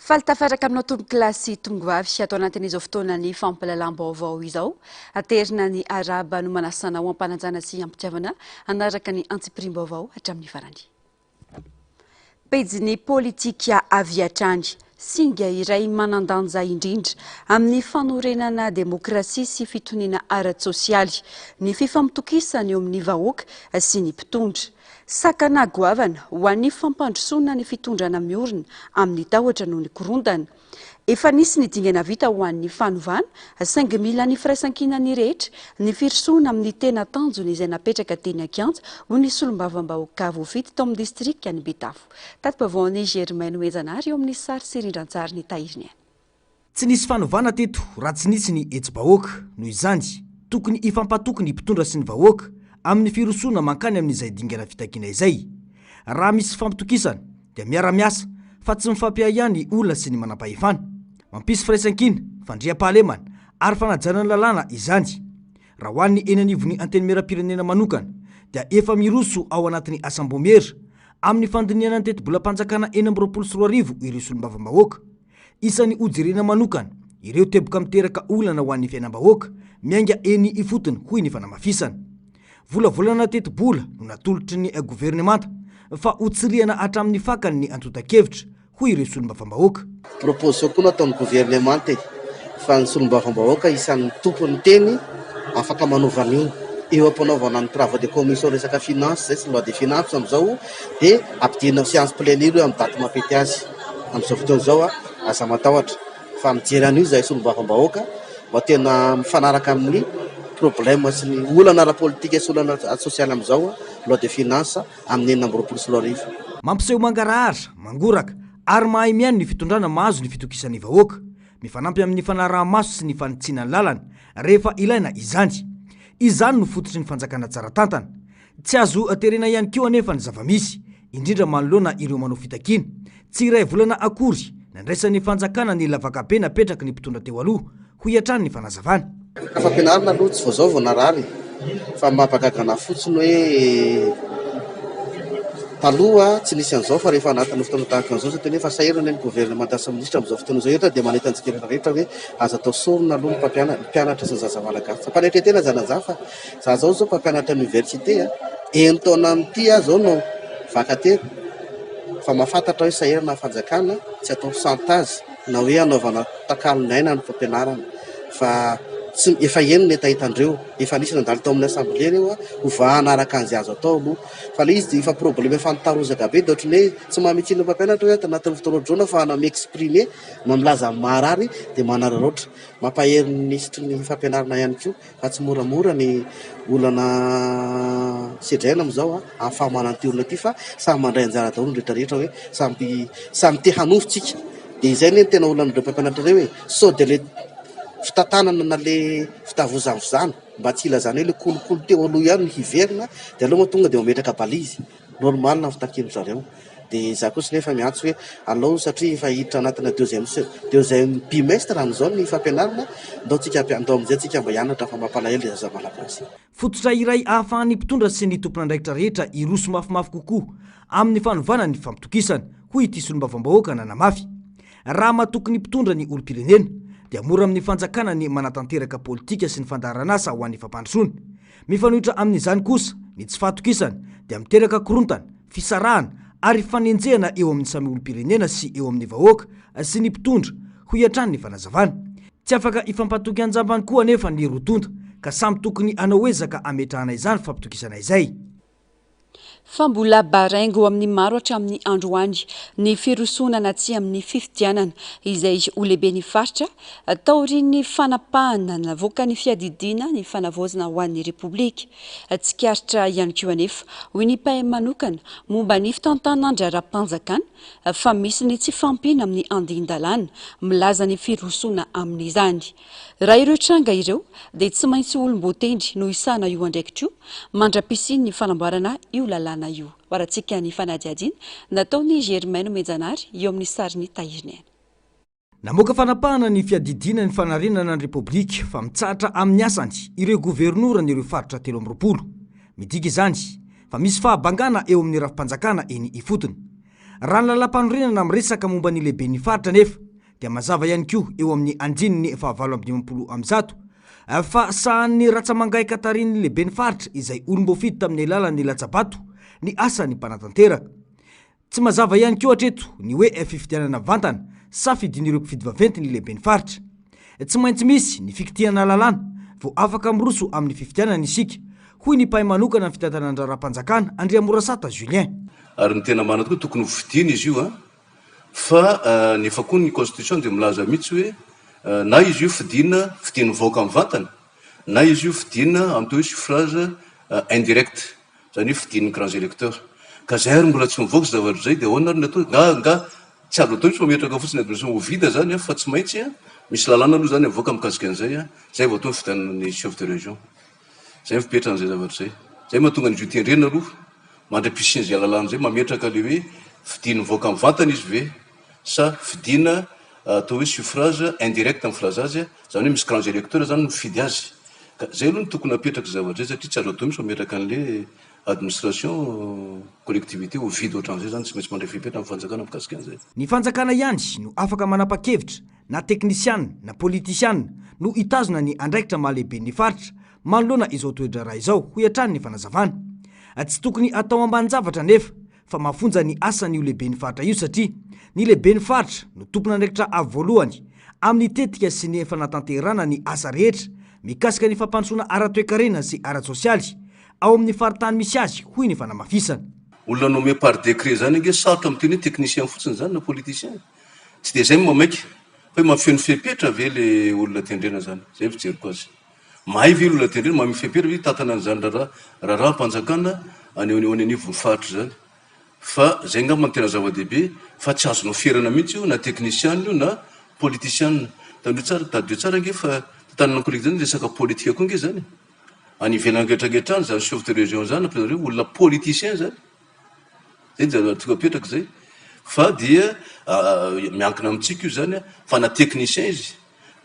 Faly tafaraka aminao tompokolahy sy tompovavy ato anatin'izao fotoanan'ny fampahalalam-baovao izao. Aterina ny arahaba no manasa anao am-panajana sy am-pitiavana hanaraka ny antsipiriam-baovao hatramin'ny farany. Pejin'ny politika avy hatrany. Singa iray manan-danja indrindra amin'ny fanorenana demokrasia sy fitoniana ara-tsosialy ny fifampitokisana eo amin'ny vahoaka sy ny mpitondra. Sakana goavana ho an'ny fampandrosoana ny fitondrana miorina amin'ny tahotra noho ny korontana. Efa nisy ny dingana vita ho an'ny fanovana, saingy mila ny firaisankinan'ny rehetra ny firosoana amin'ny tena tanjona izay napetraka teny an-kianja, hoy ny solombavambahoaka voafidy tao amin'ny distrikan'i Betafo. Tati-baovaon'i Germain Nohezanary eo amin'ny sary sy rindran-tsarin'i Tahiriniaina. Tsy nisy fanovana teto raha tsy nisy ny hetsi-bahoaka. Noho izany, tokony hifampatoky ny mpitondra sy ny vahoaka amin'ny firosoana mankany amin'izay dingana fitakiana izay. Raha misy fifampitokisana dia miara-miasa fa tsy mifampiahiahy ny olona sy ny manampahefana. Mampisy firaisankina, fandriampahalemana ary fanajana ny lalàna izany. Raha ho an'ny eny anivon'ny Antenimierampirenena manokana dia efa miroso ao anatin'ny asam-bomiera amin'ny fandinihana ny tetibolam-panjakana 2026 ireo solombavambahoaka. Isan'ny hojerena manokana ireo teboka miteraka olana ho an'ny fiainam-bahoaka miainga eny ifotony, hoy ny fanamafisana. Volavolana tetibola no natolotry ny governemanta fa hotsirihana hatramin'ny fakany ny antontan-kevitra, hoy ireo solombavambahoaka. Proposition koa nataon'ny governemanta e, fa ny solombavambahoaka isan'ny tompon'ny teny afaka manova an'io. Eo am-panaovana ny travaux de commission resaka finance izay sy loi de finance amin'izao dia ampidirina amin'ny séance plénière io amin'ny daty mampety azy. Amin'izao fotoana izao aza matahotra fa mijery an'io izahay solombavambahoaka mba tena mifanaraka amin'ny problème sy ny olana ara-politika sy olana ara-tsosialy amin'izao loi de finance amin'ny 2026. Mampiseho mangarahara, mangoraka ary mahay mihaino ny fitondrana mahazo ny fitokisan'ny vahoaka. Mifanampy amin'ny fanaraha-maso sy ny fanitsiana ny lalana rehefa ilaina izany. Izany no fototry ny fanjakana tsara tantana. Tsy azo terena ihany koa anefa ny zava-misy, indrindra manoloana ireo manao fitakiana. Tsy iray volana akory nandraisan'ny fanjakana ny lavakabe napetraky ny mpitondra teo aloha, hoy hatrany ny fanazavana. Ny fampianarana aloha tsy vao izao vao narary fa ny mampagaga anahy fotsiny hoe taloha tsy nisy an'izao fa rehefa anatin'ny fotoana tahaka an'izao izao tena hoe efa sahirana ny governemanta sy ny minisitra amin'izao fotoana izao eto dia manentana antsika rehetra rehetra hoe aza atao sorona aloha ny mpampianatra ny mpianatra sy ny zaza malagasy. Ampanetren-tena izany an'izany fa Za zao zao mpampianatra université a, enin-taona amin'ity aho zao no vacataire fa mahafantatra hoe sahirana ny fanjakana tsy atao chantage na hoe anaovana takalon'aina ny fampianarana fa tsy efa heno ny hetahetandreo, efa nisy nandalo tao amin'ny assemblée reo a, hovahana araka an'izay azo atao aloha fa le izy dia efa problème efa nitarozaka be dia ohatran'ny hoe tsy maha mitsiny ny mpampianatra hoe ato anatin'ny fotoana ohatr'izao na afahana mi-exprimer na milaza ny maharary dia manararaotra. Mampahery ny minisitry ny fampianarana ihany koa fa tsy moramora ny olana sedraina amin'izao ahafaha manana ity olona ity fa samy mandray anjara daholo ny rehetra rehetra hoe samy samy te hanovo tsika dia izay anie no tena olan'ireo mpampianatra ireo e, sao dia le fitantanana na le fitavozavozana mba tsy hilazana hoe le kolikoly teo aloha ihany no hiverina dia aleo moa tonga dia mametraka balise. Normal ny fitakian-dry zareo. Dia izaho kosa nefa miantso hoe alao satria efa hiditra anatina deuxième se- deuxième bimestre amin'izao ny fampianarana, ndao tsika hampi- ndao amin'izay tsika mba hianatra fa mampalahelo ilay zaza malagasy. Fototra iray ahafahan'ny mpitondra sy ny tompon'andraikitra rehetra hiroso mafimafy kokoa amin'ny fanovana ny fifampitokisana, hoy ity solombavambahoaka nanamafy. Raha matoky ny mpitondra ny olom-pirenena, dia mora amin'ny fanjakana ny manatanteraka politika sy ny fandaharanasa ho an'ny fampandrosoana. Mifanohitra amin'izany kosa, ny tsy fahatokisana dia miteraka korontana, fisarahana ary fanenjehana eo amin'ny samy olom-pirenena sy eo amin'ny vahoaka sy ny mpitondra, hoy hatrany ny fanazavana. Tsy afaka hifampatoky an-jambany koa anefa ny roa tonta ka samy tokony hanao ezaka hametrahana izany fampitokisana izay. Fa mbola baraingo amin'ny maro hatramin'ny androany ny firosoana na tsia amin'ny fifidianana izay ho lehiben'ny faritra taorian'ny fanapahana navoakan'ny fiadidiana ny fanavaozana ho an'ny Repoblika. Tsikaritra ihany koa anefa, hoy ny mpahay manokana momba ny fitantanan-draharaham-panjakana fa misy ny tsy fahampiana amin'ny andinin-dalàna milaza ny firosoana amin'izany. Raha ireo tranga ireo dia tsy maintsy olom-boatendry no hisahana io andraikitra io mandra-pisian'ny fanamboarana io lalàna io. Hoarantsika ny fanadihadiana nataon'i Germain Nomenjanahary eo amin'ny sarin'i Tahiriniaina. Namoaka fanapahana ny fiadidiana ny fanarenana ny Repoblika fa mitsahatra amin'ny asany ireo governoran'ireo faritra 23. Midika izany fa misy fahabangana eo amin'ny rafi-panjakana eny ifotony. Raha ny lalàmpanorenana miresaka momba ny lehiben'ny faritra anefa dia mazava ihany koa eo amin'ny andininy fahavalo 158 fa sahanin'ny ratsa-mangaika tarihin'ny lehiben'ny faritra izay olom-boafidy tamin'ny alalan'ny latsa-bato ny asan'ny mpanatanteraka. Tsy mazava ihany koa hatreto ny hoe fifidianana vantana sa fidin'ireo mpifidy vaventy ny lehiben'ny faritra. Tsy maintsy misy ny fikitihana lalàna vao afaka miroso amin'ny fifidianana isika, hoy ny mpahay manokana ny fitantanan-draharaham-panjakana, Andriamorasata Julien. Ary ny tena marina tokoa tokony ho fidiana izy io an! Fa nefa koa ny constitution dia milaza mihitsy hoe na izy io fidiana fidian'ny vahoaka mivantana na izy io fidiana amin'ny atao hoe suffrage indirect. Zany hoe fidin'ny grands electeurs. Ka zay ary mbola tsy mivoaka izay zavatra izay dia ahoana ary ny atao? Nga nga tsy azo atao mihitsy mametraka fotsiny administration ho vide zany an, fa tsy maintsy an, misy lalàna aloha zany avoaka mikasika an'izay an, zay vao atao ny fifidianana ny chef de région. Zay ny fipetran'izay zavatra izay. Zay mahatonga an'izy io tendrena aloha mandra-pisian'izay lalàna izay mametraka le hoe fidin'ny vahoaka mivantana izy ve sa fidina atao hoe suffrage indirect ny filaza azy, zany hoe misy grands electeurs zany mifidy azy. Ka zay aloha no tokony hapetraka izay zavatra izay satria tsy azo atao mihitsy mametraka an'le administration collectivité ho vide ohatran'izay zany, tsy maintsy mandray fepetra ny fanjakana mikasika an'izay. Ny fanjakana ihany no afaka manapa-kevitra na teknisiana na politisiana no hitazona ny andraikitra maha lehiben'ny faritra manoloana izao toe-draharaha izao, hoy hatrany ny fanazavana. Tsy tokony hatao ambanin-javatra anefa fa mafonja ny asan'io lehiben'ny faritra io satria ny lehiben'ny faritra no tompon'andraikitra avo voalohany amin'ny tetika sy ny fanatanterahana ny asa rehetra mikasika ny fampandrosoana ara-toekarena sy ara-tsosialy ao amin'ny faritany misy azy, hoy ny fanamafisana. Olona nommé par décret zany ange sarotra miteny hoe technicien fotsiny zany na politicien. Tsy dia zay no maha maika fa hoe mahafeno fepetra ve le olona tendrena zany. Zay ny fijeriko azy. Mahay ve olona tendrena, mahay mifepetra ve hitantana an'izany raharaha raharaham-panjakana any eo any anivon'ny faritra izany? Fa izay angamba no tena zava-dehibe fa tsy azonao ferana mihitsy io na teknisiana io na politisiana. Tandroy tsara, tadidio tsara ange fa tantanana ny collectivité zany resaka politika koa ange izany e. Any ivelany rehetra rehetra any izany chef de région izany ampianareo olona politicien izany. Zay ny zavatra tiako apetraka izay fa dia miankina amintsika io izany fa na technicien izy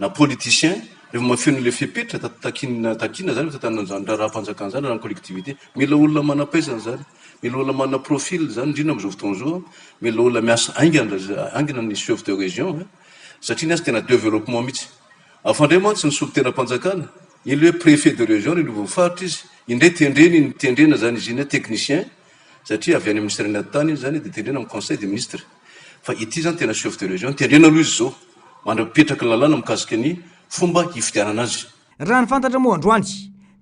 na politicien rehefa mahafeno ilay fepetra takiana takiana izany fitantanana an'izany raharaham-panjakana izany raha ny collectivité mila olona manam-pahaizana izany mila olona manana profil izany indrindra amin'izao fotoana izao mila olona miasa haingana haingana ny chef de région satria ny azy tena développement mihitsy Afandray mantsy ny solontenam-panjakana, iny ilay hoe préfet de région ny anivon'ny faritra izy, indray tendrena iny, tendrena izany izy iny technicien satria avy any amin'ny ministeran'ny atitany izy izany dia tendrena amin'ny conseil des ministres. Fa ity izany tena chef de région, tendrena aloha izy izao mandra-pipetraky ny lalàna mikasika ny fomba hifidianana azy. Raha ny fantatra moa androany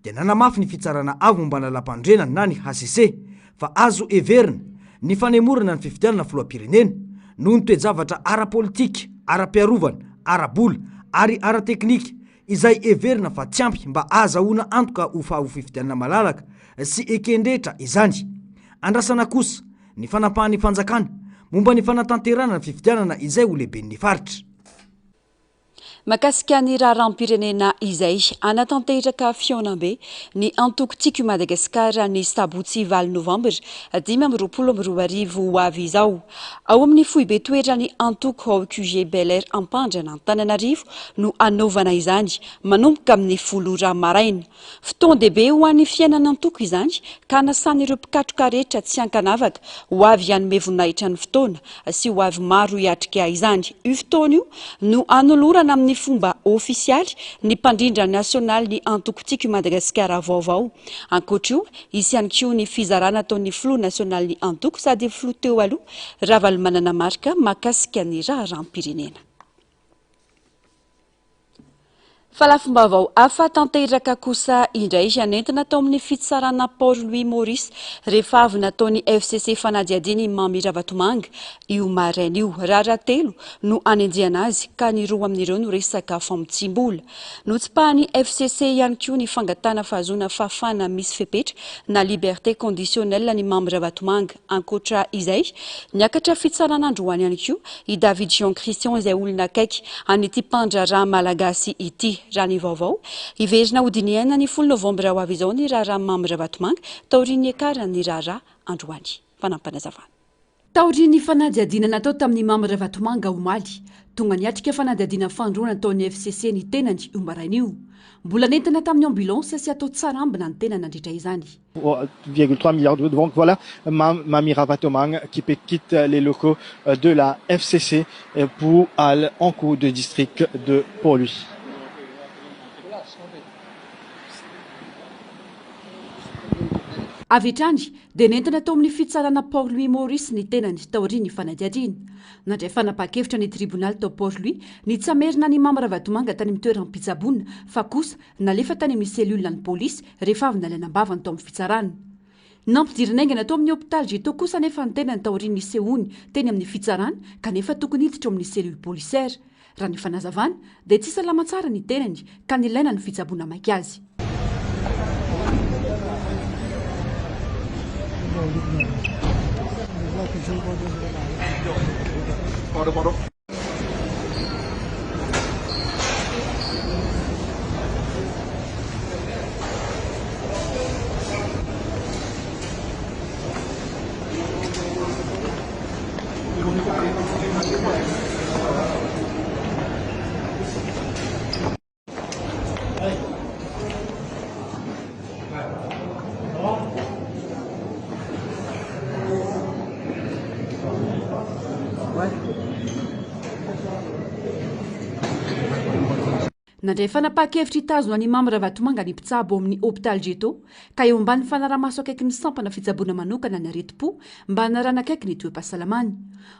dia nanamafy ny Fitsarana Avo momba ny Lalàmpanorenana na ny hcc fa azo heverina ny fanemorana ny fifidianana filoham-pirenena noho ny toe-javatra ara-politika, ara-piarovana, ara-bola ary ara-teknika izay heverina fa tsy ampy mba ahazahoana antoka ho fa ho fifidianana malalaka sy eken-drehetra izany. Andrasana kosa ny fanapahan'ny fanjakana momba ny fanatanterahana ny fifidianana izay ho lehiben'ny faritra. Mahakasika ny raharaham-pirenena izay hanatanteraka fihaonambe ny antoko Tiako i Madagasikara ny sabotsy valo novambra 2025 ho avy izao. Ao amin'ny foibe toeran'ny antoko ao QG Bel Air Ampandrana Antananarivo no hanaovana izany manomboka amin'ny folo ora maraina. Fotoan-dehibe ho an'ny fiainan'antoko izany ka anasan'ireo mpikatroka rehetra tsy ankanavaka ho avy hanome voninahitra ny fotoana sy ho avy maro hiatrika izany. Io fotoana io no hanolorana amin'ny fomba ofisialy ny mpandrindra nasionalin'ny antoko Tiako i Madagasikara vaovao. Ankoatra io, hisy ihany koa ny fizarana ataon'ny filoha nasionalin'ny antoko sady filoha teo aloha, Ravalomanana Marc, mahakasika ny raharaham-pirenena. Fa lafim-baovao hafa tanteraka kosa indray nentina tao amin'ny fitsarana Port Louis Maurice rehefa avy nataon'ny FCC fanadihadiana i Mamy Ravatomanga io maraina io. Raharaha telo no anenjehana azy ka ny roa amin'ireo no resaka famotsiam-bola. Notsipahan'ny FCC ihany koa ny fangatahana fahazoana fahafahana misy fepetra na liberté conditionnelle an'i Mamy Ravatomanga. Ankoatra izay, niakatra fitsarana androany ihany koa i David Jean Christian izay olona akaiky an'ity mpandraharaha malagasy ity. Raha ny vaovao, hiverina hodinihina ny folo novambra ho avy izao ny raharaha Mamy Ravatomanga taorian'ny niakaran'ny raharaha androany. Fanampinazavana. Taorian'ny fanadihadiana natao tamin'i Mamy Ravatomanga omaly, tonga niatrika fanadihadiana fanindroany nataon'ny FCC ny tenany io maraina io. Mbola nentina tamin'ny ambulance sy atao tsara ambina ny tena nandritra izany. 3,3 milliards d'euros. Donc voilà Mamy Ravatomanga qui quitte les locaux de la FCC pour aller en cours de district de Port-Louis. Avy hatrany dia nentina tao amin'ny fitsarana Port Louis Maurice ny tenany taorian'ny fanadihadiana. Nandray fanapahan-kevitra ny tribonaly tao Port Louis ny tsy hamerina an'i Mamy Ravatomanga tany amin'ny toeram-pitsaboana fa kosa nalefa tany amin'ny cellule an'ny polisy rehefa avy nalaina am-bavany tao amin'ny fitsarana. Nampidirina haingana tao amin'ny hopitaly Jeto kosa anefa ny tenany taorian'ny nisehoany teny amin'ny fitsarana kanefa tokony hiditra ao amin'ny cellule policière. Raha ny fanazavana dia tsy salama tsara ny tenany ka nilaina ny fitsaboana maika azy. Nandray fanapahan-kevitra hitazona an'i Mamy Ravatomanga ny mpitsabo ao amin'ny hopitaly Jeto ka eo ambany fanaraha-maso akaiky ny sampana fitsaboana manokana ny aretim-po mba hanarahana akaiky ny toe-pahasalamany.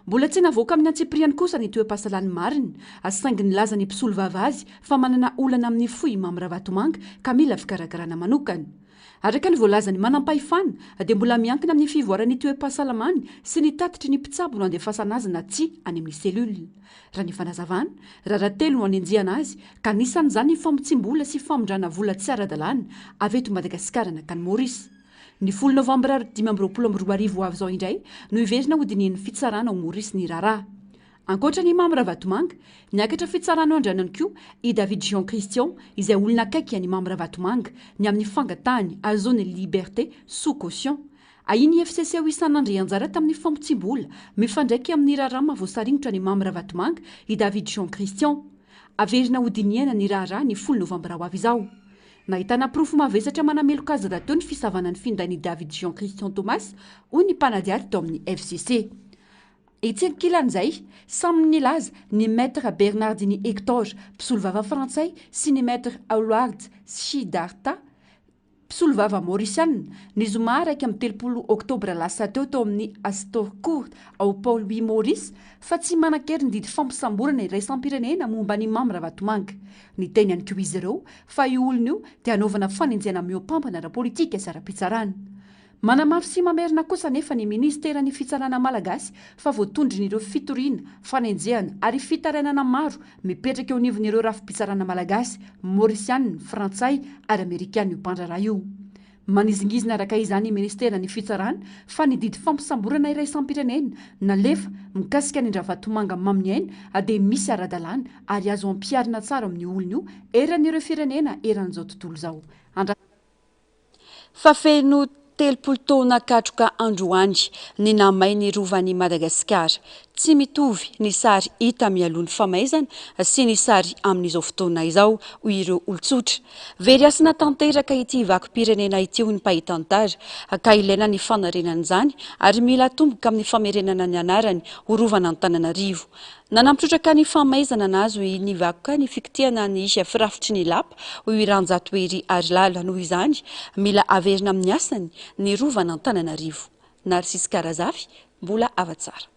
Mbola tsy navoaka amin'ny antsipiriany kosa ny toe-pahasalany marina saingy nilaza ny mpisolovava azy fa manana olana amin'ny fo i Mamy Ravatomanga ka mila fikarakarana manokana. Araka ny voalazan'ny manampahefana dia mbola miankina amin'ny fivoaran'ny toe-pahasalamany sy ny tatitry ny mpitsabo no andefasana azy na tsia any amin'ny cellule. Raha ny fanazavana, raharaha telo no anenjehana azy ka anisan'izany ny famotsiam-bola sy famindrana vola tsy ara-dalàna avy eto Madagasikara nankany Maurice. Ny folo novambra 2025 ho avy izao indray no hiverina hodinihin'ny fitsarana ao Maurice ny raharaha. Ankoatra an'i Mamy Ravatomanga, niakatra fitsarana eo Andranany koa i David Jean Christian izay olona akaiky an'i Mamy Ravatomanga ny amin'ny fangatahany ahazoany liberté sous caution. Ahian'ny FCC ho isan'ny nandray anjara tamin'ny famotsiam-bola mifandraika amin'ny raharaha mahavoasaringotra an'i Mamy Ravatomanga i David Jean Christian. Averina hodinihana ny raharaha ny folo novambra ho avy izao. Nahitana porofo mavesatra manameloka azy rahateo ny fisavana ny findain'i David Jean Christian Thomas, hoy ny mpanadihady tao amin'ny FCC. Etsy ankilan'izay, samy nilaza ny Maître Bernardini Hector, mpisolovava frantsay sy ny Maître Howard Siddhartha, Mpisolovava Maorisiana, ny zoma 31 oktobra lasa teo tao amin'ny Astor Court ao Port Louis Maurice fa tsy manan-kery ny didy fampisamborana iraisam-pirenena momba an'i Mamy Ravatomanga. Niteny ihany koa izy ireo fa io olona io dia hanaovana fanenjehana mihoapampana ara-politika sy ara-pitsarana. Manamafy sy mamerina kosa anefa ny minisiteran'ny Fitsarana malagasy fa voatondron'ireo fitoriana, fanenjehana ary fitarainana maro mipetraka eo anivon'ireo rafi-pitsarana malagasy, maorisianina, frantsay ary amerikana io mpandraharaha io. Manizingizina araka izany ny minisiteran'ny Fitsarana fa ny didy fampisamborana iraisam-pirenena nalefa mikasika an'i Ravatomanga Maminiaina dia misy ara-dalàna ary azo ampiharina tsara amin'io olona io eran'ireo firenena eran'izao tontolo izao. Fa feno 30 taona katroka androany ny nahamay ny Rovan'i Madagasikara. Tsy mitovy ny sary hita mialoha ny famaizana sy ny sary amin'izao fotoana izao, hoy ireo olon-tsotra. Very hasina tanteraka ity vakom-pirenena ity, hoy ny mpahay tantara, ka ilaina ny fanarenana izany ary mila atomboka amin'ny famerenana ny anarany ho Rovan'Antananarivo. Nanampy trotraka ny famaizana nahazo ny vakoka ny fikitihana ny firafitry ny lapa, hoy i Ranjatohery Harilala. Noho izany, mila averina amin'ny asany ny Rovan'Antananarivo. Narcisque Razafy, mbola hava-tsara.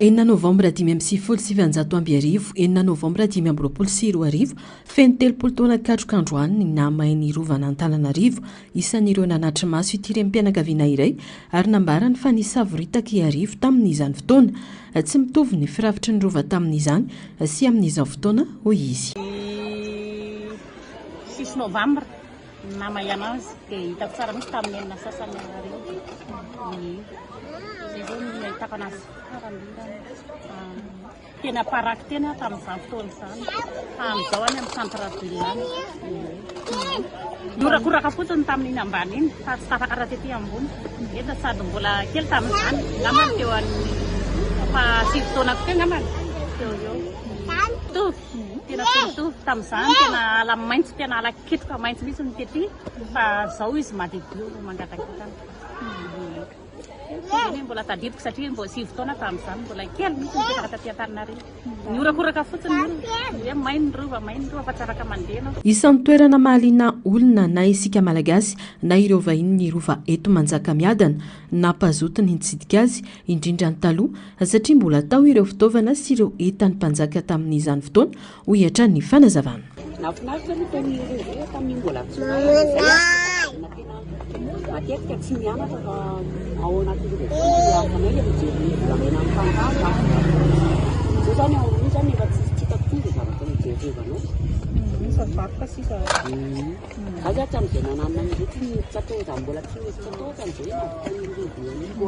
Enina novambra 1995, enina novambra 2025, feno 30 taona katroka androany ny nahamay ny Rovan'Antananarivo, isan'ireo nanatri-maso ity renim-pianakaviana iray ary nambarany fa nisavoritaka i Arivo tamin'izany fotoana. Tsy mitovy ny firafitry ny Rova tamin'izany sy amin'izao fotoana, hoy izy. Ny six novambra ny namaiana azy dia hitako tsara mihitsy tamin'ny enina sasany hariva. Ie. Izay izao no nahitako anazy farany indrindra. Tena paraky tena aho tamin'izany fotoana izany. Fa amin'izao any amin'ny centre ville any. Ie. Nihorakoraka fotsiny tamin'iny ambany iny fa tsy tafakatra tety ambony. Eny sady mbola kely tamin'izany, angambany teo amin'ny fahasivy taonako teo angambany teo eo. Mitovy, tena tsy mitovy tamin'izany, tena ala maitso, tena ala ketroka maitso mihitsy ny tety fa zao izy madiodio mangatakitana. Eny mbola tadidiko satria mbola 9 taona tamin'izany, mbola kely mihitsy nipetraka taty Antananarivo. Nihorakoraka fotsiny ny olona, hoe may ny rova, may ny rova fa tsy afaka mandeha ianao. Isan'ny toerana mahaliana olona na isika Malagasy na ireo vahiny ny rova eto Manjakamiadana. Nampazoto ny nitsidika azy, indrindra ny taloha, satria mbola tao ireo fitaovana sy ireo entan'ny mpanjaka tamin'izany fotoana, hoy hatrany ny fanazavana. Nahafinaritra aloha tao amin'ny rova io tamin'io mbola tsy nianatra izay aho tena matetika tsy mianatra fa ao anatin'ny rova foana no ahafanay ilay mijery ny volamena amin'ny tantara. Izao izany ao amin'io izany efa tsy hitako intsony izay zavatra nojerevanao. Fa vakoka sisa. Za zany hatramin'izay nananona an'ireo tsy niditra tao, za mbola tsy niditra tao hatramin'izay nahavita an'io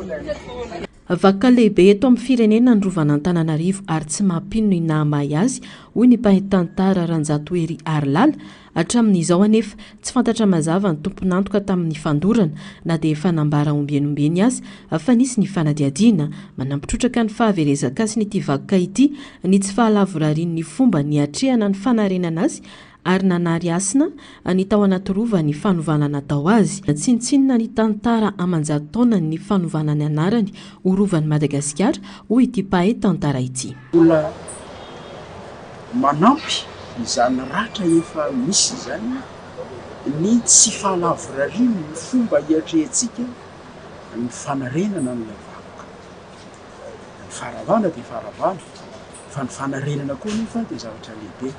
rova io. Vakoka lehibe eto amin'ny firenena ny rovan'Antananarivo ary tsy mampino ny nahamay azy, hoy ny mpahay tantara Ranjatohery Harilala. Hatramin'izao anefa, tsy fantatra mazava ny tompon'antoka tamin'ny fandorana, na dia efa nambara ombieny ombieny aza fa nisy ny fanadihadiana. Manampy trotraka ny fahaverezan-kasin'ity vakoka ity ny tsy fahalavorarian'ny fomba niatrehana ny fanarenana azy ary nanary hasina ny tao anaty rova ny fanovana natao azy. Tsinontsinona ny tantara aman-jato taonany ny fanovana ny anarany ho Rovan'i Madagasikara, hoy ity mpahay tantara ity. Mbola manampy izany ratra efa misy izany ny tsy fahalavorarian'ny fomba hiatrehantsika ny fanarenana an'ilay vakoka. Ny faharavana dia faharavana, fa ny fanarenana koa anefa dia zavatra lehibe.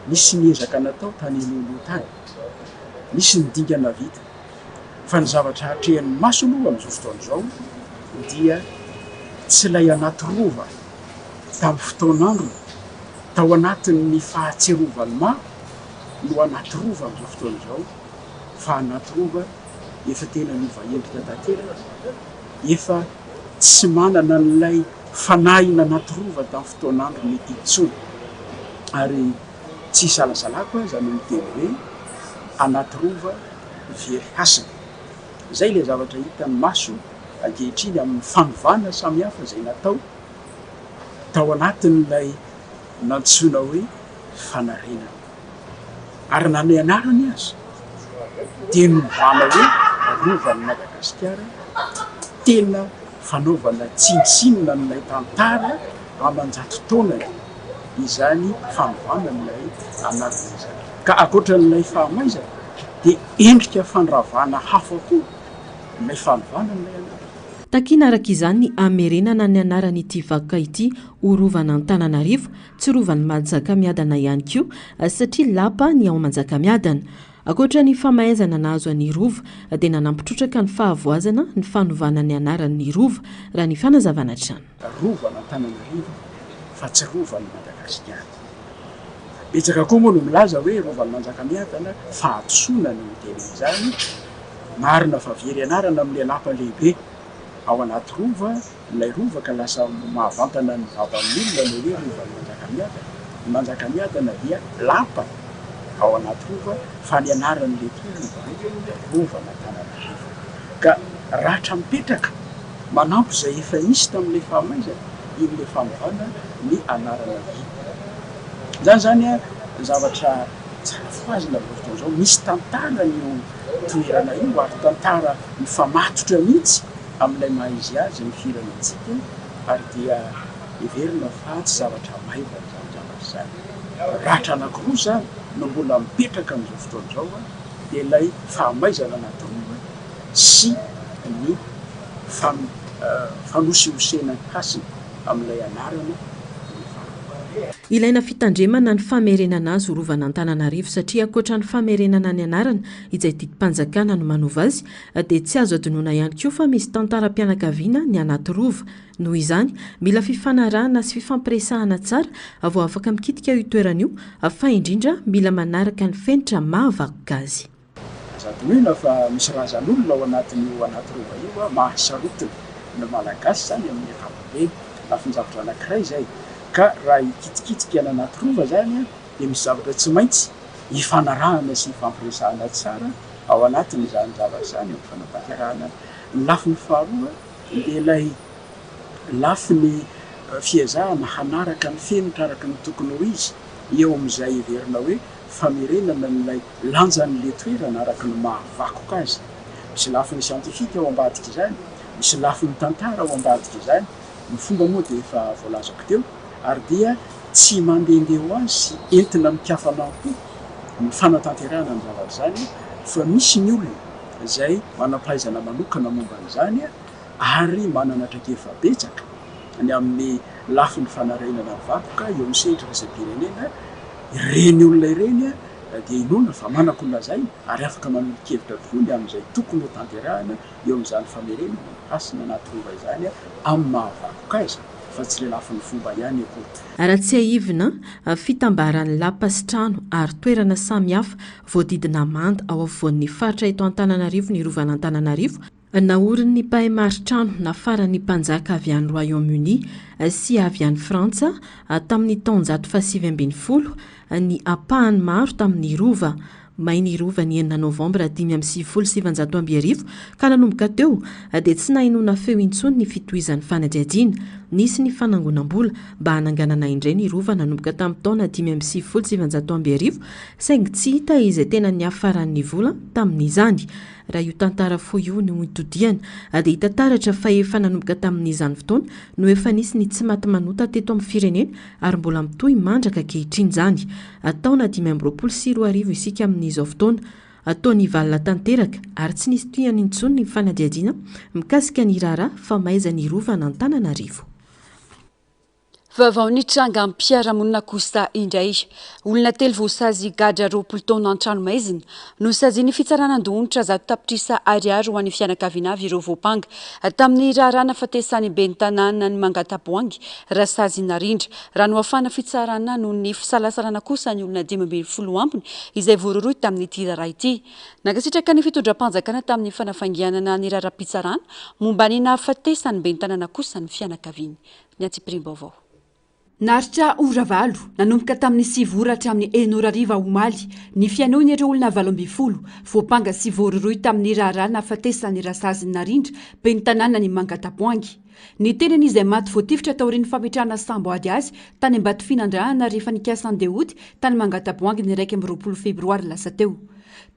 Nisy ny ezaka natao tany alohaloha tany, nisy ny dingana vita, fa ny zavatra atrehan'ny maso aloha amin'izao fotoana izao dia tsy ilay anaty rova tamin'ny fotoan'androny, tao anatin'ny fahatsiarovan'ny maro no anaty rova amin'izao fotoana izao, fa anaty rova efa tena niova endrika tanteraka, efa tsy manana an'ilay fanahina anaty rova tamin'ny fotoan'androny intsony. Ary tsy isalasalako aza no miteny hoe anaty rova very hasina. Izay ilay zavatra hitan'ny maso ankehitriny amin'ny fanovana samihafa izay natao tao anatin'ilay nantsoina hoe fanarenana. Ary na ny anarany aza dia novana hoe Rovan'i Madagasikara, tena fanaovana tsinontsinona an'ilay tantara aman-jato taonany izany fanovana an'ilay anarana izany. Ka ankoatra an'ilay fahamaizana dia endrika fandravana hafa koa ilay fanovana an'ilay anarana. Takiana araka izany ny hamerenana ny anaran'ity vakoka ity ho Rovan'Antananarivo Tsy rovan'i Manjakamiadana ihany koa satria lapa ny ao Manjakamiadana. Ankoatra ny famaizana nahazo an'i Rova dia nanampy trotraka ny fahavoazana ny fanovana ny anaran'ny Rova, raha ny fanazavana hatrany. Rovan'Antananarivo fa tsy Rovan'i Madagasikara. Betsaka koa moa no milaza hoe Rovan'i Manjakamiadana, fahadisoana ny miteny an'izany. Marina fa very anarana amin'ilay lapa lehibe ao anaty Rova Ilay rova ka lasa mahavantana ny vavan'ny olona ilay hoe rovan'i Manjakamiadana. Ny Manjakamiadana dia lapa ao anaty rova fa ny anaran'ilay toerana dia hoe rovan'Antananarivo. Ka ratra mipetraka manampy izay efa nisy tamin'ilay fahamaizana iny ilay fanovana ny anarana iny. Izany izany zavatra tsara fohazina amin'izao fotoana izao. Misy tantarany io toerana io ary tantara mifamatotra mihitsy. amin'ilay maha izy azy ny firenentsika ary dia heverina fa tsy zavatra maivana izany zavatra izany. Ratra anankiroa izany no mbola mipetraka amin'izao fotoana izao dia ilay fahamaizana anaty rova sy ny fanosihosena ny hasina amin'ilay anarana ny faharoa. Ilaina fitandremana ny famerenana azy ho rovan'Antananarivo satria ankoatra ny famerenana ny anarana izay didim-panjakana no manova azy dia tsy azo adinoina ihany koa fa misy tantaram-pianakaviana ny anaty rova. Noho izany, mila fifanarahana sy fifampiresahana tsara vao afaka mikitika io toerana io, fa indrindra mila manaraka ny fenitra maha vakoka azy. Aza adinoina fa misy razan'olona ao anatin'io anaty rova io, mahasarotiny ny Malagasy izany amin'ny ankapobeny. Lafin-javatra anankiray izay. Ka raha hikitikitika ny anaty rova izany dia misy zavatra tsy maintsy. ifanarahana sy ifampiresahana tsara ao anatin'izany zavatra izany amin'ny fanatanterahana. Ny lafiny faharoa dia ilay lafiny fiezahana hanaraka ny fenitra araka ny tokony ho izy eo amin'izay heverina hoe famerenana an'ilay lanjan'ilay toerana araka ny maha vakoka azy. Misy lafiny siantifika ao ambadik'izany, misy lafiny tantara ao ambadik'izany, ny fomba moa dia efa voalazako teo, ary dia tsy mandehandeha ho azy sy entina amin-kafanam-po ny fanatanterahana ny zavatra izany fa misy ny olona izay manam-pahaizana manokana momba an'izany ary manana traikefa betsaka ny amin'ny lafiny fanarenana ny vakoka eo amin'ny sehatra iraisam-pirenena, ireny olona ireny dia inoana fa manan-kolazaina ary afaka manolo-kevitra tokoa ny amin'izay tokony hotanterahina eo amin'izany famerenana ny hasina anaty rova izany amin'ny maha vakoka azy fa tsy ilay lafiny fomba ihany akory. Raha tsiahivina, fitambaran'ny lapa sy trano ary toerana samihafa voadidina manda ao afovoan'ny faritra eto Antananarivo ny Rovan'Antananarivo, Naorin'ny mpahay maritrano nafaran'ny mpanjaka avy any Royaume-Uni sy avy any Frantsa tamin'ny taonjato fahasivy ambin'ny folo ny ampahany maro tamin'ny rova. May ny rova ny enina novambra 1995 ka nanomboka teo dia tsy nahenoana feo intsony ny fitohizan'ny fanadihadiana. Nisy ny fanangonam-bola mba hananganana indray ny rova nanomboka tamin'ny taona 1995 saingy tsy hita izay tena niafaran'ny vola tamin'izany. Raha io tantara fohy io no itodihana dia hita taratra fa efa nanomboka tamin'izany fotoana no efa nisy ny tsy maty manota teto amin'ny firenena ary mbola mitohy mandraka ankehitriny izany. Taona 2025 isika amin'izao fotoana. Toa nivalona tanteraka ary tsy nisy tohiny intsony ny fanadihadiana mikasika ny raharaha famaizan'ny Rovan'Antananarivo. Vaovao nitranga am-piarahamonina kosa indray. Olona telo voasazy gadra 20 taona an-tranomaizina. Nosazian'ny fitsarana Andohonitra 100 tapitrisa ariary ho an'ny fianakaviana avy ireo voampanga tamin'ny raharaha nahafatesan'ny ben'ny tanànan'i Mangataboahangy, Rasazy Narindra. Raha nohafahana fitsarana noho ny fisalasalana kosa ny olona 15 ambiny izay voarohirohy tamin'ity raharaha ity. Nankasitraka ny fitondram-panjakana tamin'ny fanafainganana ny raharaham-pitsarana momba ny nahafatesan'ny ben'ny tanàna kosa ny fianakaviany. Ny antsipiriam-baovao. Naharitra ora valo, nanomboka tamin'ny sivy ora hatramin'ny enina ora hariva omaly, ny fihainoana ireo olona 18, voampanga sy voarohirohy tamin'ny raharaha nahafatesan'i Rasazy Narindra, ben'ny tanànan'i Mangataboahangy. Ny tenany izay maty voatifitra taorian'ny fametrahana sambo ady azy tany Ambatofinandrahana rehefa nikasa handeha hody tany Mangataboahangy ny 21 febroary lasa teo.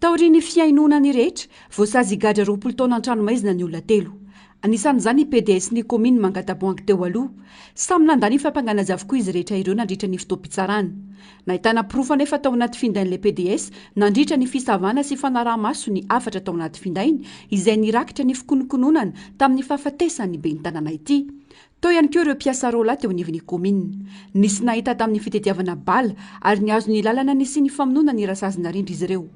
Taorian'ny fihainoana ny rehetra, voasazy higadra 20 taona an-tranomaizina ny olona telo. Anisan'izany ny PDS ny kaominin'i Mangataboahangy teo aloha. Samy nandà ny fampangana azy avokoa izy rehetra ireo nandritra ny fotoam-pitsarana. Nahitana porofo anefa tao anaty findain'ilay PDS nandritra ny fisavana sy fanaraha-maso ny hafatra tao anaty findainy izay nirakitra ny fikonokononana tamin'ny fahafatesan'ny ben'ny tanàna ity. Teo ihany koa ireo mpiasa roalahy teo anivon'ny kaominina. Nisy nahita tamin'ny fitediavana bala ary nihazo ny lalana nisian'ny famonoana ny Rasazy Narindra izy ireo.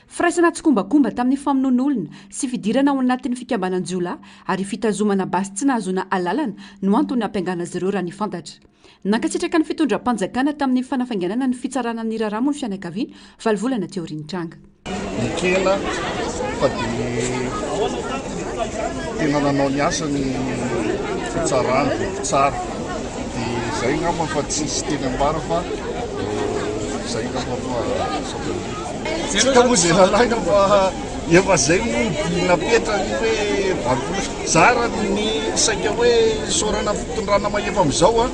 Firaisana tsikombakomba tamin'ny famonoan'olona sy fidirana ao anatin'ny fikambanan-jiolahy ary fitazomana basy tsy nahazoana alalana no antony nampiangana azy ireo raha ny fantatra. Nankasitraka ny fitondram-panjakana tamin'ny fanafainganana ny fitsarana ny raharaha moa ny fianakaviana valo volana teo aorian'ny tranga. Nekena fa dia tena nanao ny asany ny fitsarana, ny mpitsara. Dia izay angamba fa tsisy teny ambara fa izay angamba fa misaotra indrindra. Tsy hita moa izay lalaina fa efa izay moa ny napetrany hoe 80. Zara ny saika hoe isaorana fitondrana mahefa amin'izao an,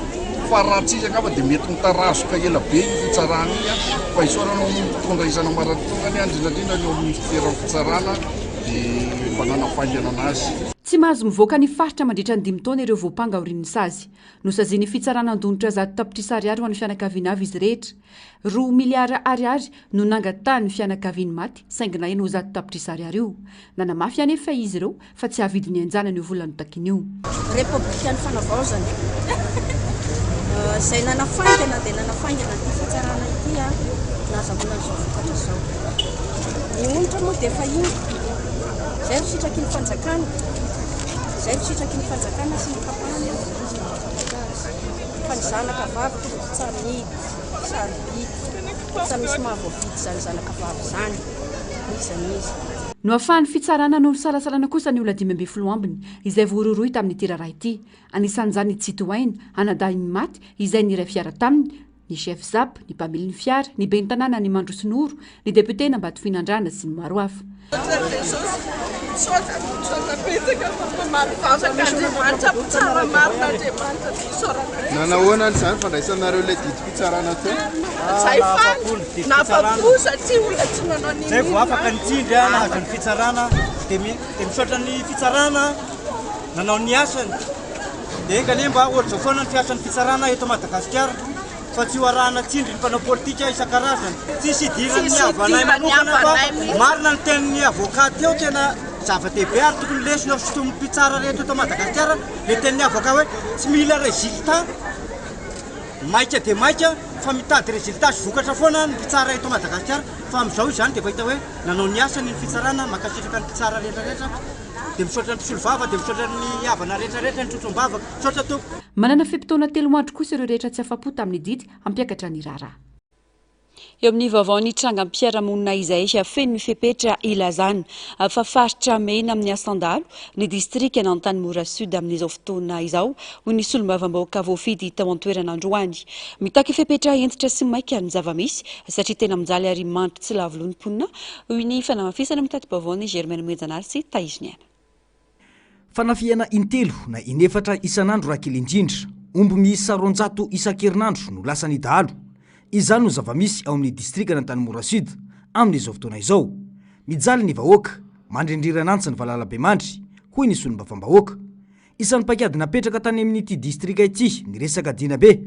fa raha tsy izy angamba dia mety mitarazoka ela be iny fitsarana iny an, fa isaorana ny mpitondra isan'ambaratongany an, indrindra indrindra ny eo amin'ny fitoeran'ny fitsarana dia mba nanafaingana anazy. Tsy mahazo mivoaka ny faritra mandritra ny dimy taona ireo voampanga aorian'ny sazy. Nosazian'ny fitsarana Andonitra 100 tapitrisa ariary ho an'ny fianakaviana avy izy rehetra. Roa miliara ariary no nangatahan'ny fianakavian'ny maty saingy naheno ho 100 tapitrisa ariary io. Nanamafy anefa izy ireo fa tsy hahavidy ny ain-janany io vola notakiany io. Repoblikan'ny Fanavaozana, izay nanafaingana dia nanafaingana ity fitsarana ity nahazahoana an'izao vokatra izao. Ny onitra moa dia efa iny, izay no sitraky ny fanjakana, izay no sitraky ny fanjakana sy ny mpampanoa fa ny zanaka vavy tompoko tsy amidy. Sarobidy. Sa misy mahavoavidy izany zanaka vavy izany? N'iza n'iza. Nohafahan'ny fitsarana noho ny fisalasalana kosa ny olona 15 ambiny, izay voarohirohy tamin'ity raharaha ity. Anisan'izany i Tsitohaina, anadahin'ny maty, izay niray fiara taminy. ny chef zap, ny mpamily ny fiara, ny ben'ny tanànan'i Mandrosonoro, ny depioten'Ambatofinandrahana sy ny maro hafa. Misaotra Jesosy, misaotra, misaotra betsaka fa mpamaly vavaka Andriamanitra, mpitsara marina Andriamanitra, dia isaorana Jesosy. Nanahoana izany fandraisanareo ilay didim-pitsarana teo? Zay faly, nafa-po satria olona tsy nanao Zay vao n'inon'inona. afaka ny tsindry nahazo ny fitsarana dia misaotra ny fitsarana nanao ny asany. Dia enga anie mba ohatr'izao foana ny fiasan'ny fitsarana eto Madagasikara fa tsy ho arahana tsindry ny mpanao politika isan-karazany. Tsisy idiran'ny Tsisy havanay idiran'ny manokana fa havanay mihitsy. marina ny tenin'ny avocat teo tena zava-dehibe ary tokony lesona ho sintomin'ny mpitsara rehetra eto Madagasikara le tenin'ny avocat hoe tsy mila résultat maika dia maika fa mitady résultat sy vokatra foana ny mpitsara eto Madagasikara fa amin'izao izany dia efa hita hoe nanao ny asany ny fitsarana mankasitraka ny mpitsara rehetra rehetra. Dia misaotra ny mpisolovava, dia misaotra ny havana rehetra rehetra nitrotro am-bavaka. Misaotra tompoko. Manana fe-potoana telo andro kosa ireo rehetra tsy afa-po tamin'ny didy hampiakatra ny raharaha. Eo amin'ny vaovao ny trangam-piarahamonina izay feno ny fepetra ilazana fa faritra mena amin'ny asan-dahalo ny distrikan'Antanimora Sud amin'izao fotoana izao, hoy ny solombavambahoaka voafidy tao an-toerana androany. Mitaky fepetra hentitra sy maika ny zava-misy satria tena mijaly ary mandry tsy lavo loha ny mponina Hoy ny fanamafisana mitati-baovaon'i Germaine Moenjanahary sy Tahiriniaina. Fanafihana intelo na inefatra isan'andro raha kely indrindra. Omby miisa 200 isan-kerinandro no lasan'ny dahalo. Izany no zava-misy ao amin'ny distrikan'Antanimora Sud amin'izao fotoana izao. Mijaly ny vahoaka, mandrindriran'antsy ny valalabemandry, hoy ny solombavambahoaka. Isan'ny paikady napetraka tany amin'ity distrika ity ny resaka dinabe.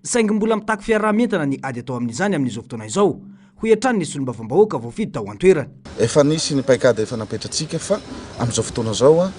Saingy mbola mitaky fiaraha-mientana ny ady atao amin'izany amin'izao fotoana izao, hoy hatrany ny solombavambahoaka voafidy tao an-toerana. Efa nisy ny paikady efa napetratsika fa amin'izao fotoana izao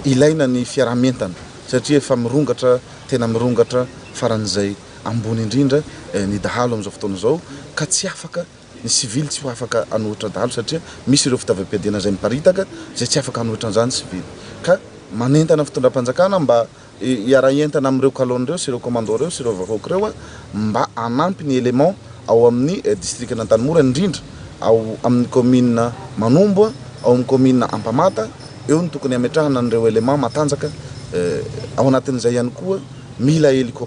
ilaina ny fiaraha-mientana satria efa mirongatra tena mirongatra faran'izay ambony indrindra ny dahalo amin'izao fotoana izao ka tsy afaka Ny sivily tsy ho afaka hanohitra dahalo satria misy ireo fitaovam-piadiana izay miparitaka izay tsy afaka hanohitra an'izany ny sivily. Ka manentana ny fitondram-panjakana mba hiara-hientana amin'ireo colonnes ireo sy ireo commando ireo sy ireo vahoaka ireo mba hanampy ny éléments ao amin'ny distrikan'Antanimora indrindra ao amin'ny commune Manombo, ao amin'ny commune Ampamata, eo no tokony hametrahana an'ireo éléments matanjaka. Ao anatin'izay ihany koa mila hélicoptère.